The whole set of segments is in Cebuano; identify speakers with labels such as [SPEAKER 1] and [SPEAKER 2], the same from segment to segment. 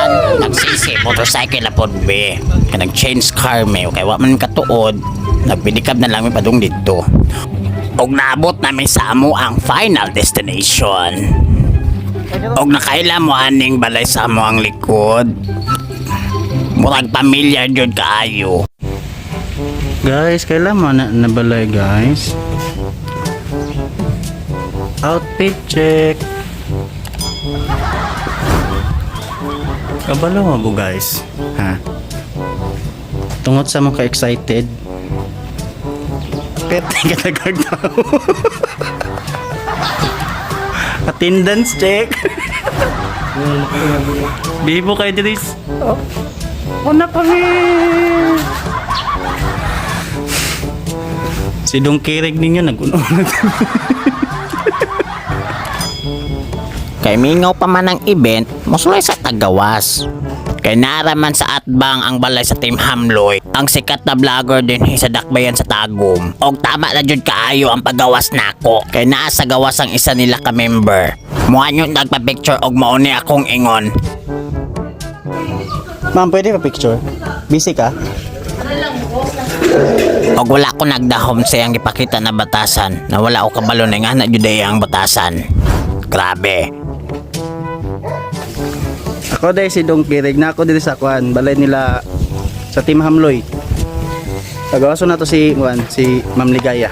[SPEAKER 1] Kinabukasan, nagsisi, motorcycle na pod be. Kay nag-change car me, kay wa man katuod, nagpidikab na lang mi padung didto. Og naabot namin sa amo ang final destination. Og nakaila mo aning balay sa amo ang likod. Murag pamilya jud kaayo.
[SPEAKER 2] Guys, kailan mo na nabalay, guys? Outfit check. Kabalo mo bo, guys? Ha? Tungod sa mo ka-excited. Pete ka nagagtao. Attendance check. Bibo kay Dris. Oh. Una pa mi. Si Dong Kirig ninyo nag-uno.
[SPEAKER 1] Kay mingaw pa man ang event, mosulay sa tagawas. Kay naraman sa atbang ang balay sa Team Hamloy, ang sikat na vlogger din sa Dakbayan sa Tagum. Og tama na jud kaayo ang pagawas nako. Kay naa sa gawas ang isa nila ka member. Muha nyo nagpa-picture og mao ni akong ingon.
[SPEAKER 2] Ma'am, pwede pa picture? Busy ka?
[SPEAKER 1] Og wala ko nagdahom sa iyang gipakita na batasan na wala ko kabalo na nga na jud ay ang batasan. Grabe.
[SPEAKER 2] Ako dahil si Dong Kirig na ako dito sa kuan, balay nila sa Team Hamloy. Tagawaso na to si kuan, si Ma'am Ligaya.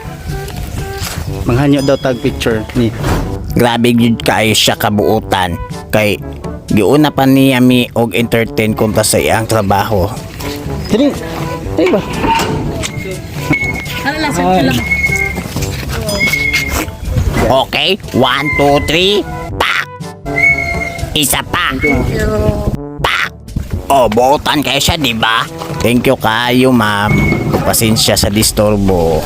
[SPEAKER 2] Manghanyo daw tag picture ni.
[SPEAKER 1] Grabe gyud kaayo siya kabuutan kay giuna pa niya mi og entertain kontra sa iyang trabaho.
[SPEAKER 2] Dili. Dili ba?
[SPEAKER 3] Ano lang, selfie lang.
[SPEAKER 1] Okay, one, two, three, pak! Isa pa. Pak! Oh, buutan kayo siya, di ba? Thank you kayo, ma'am. Pasensya sa disturbo.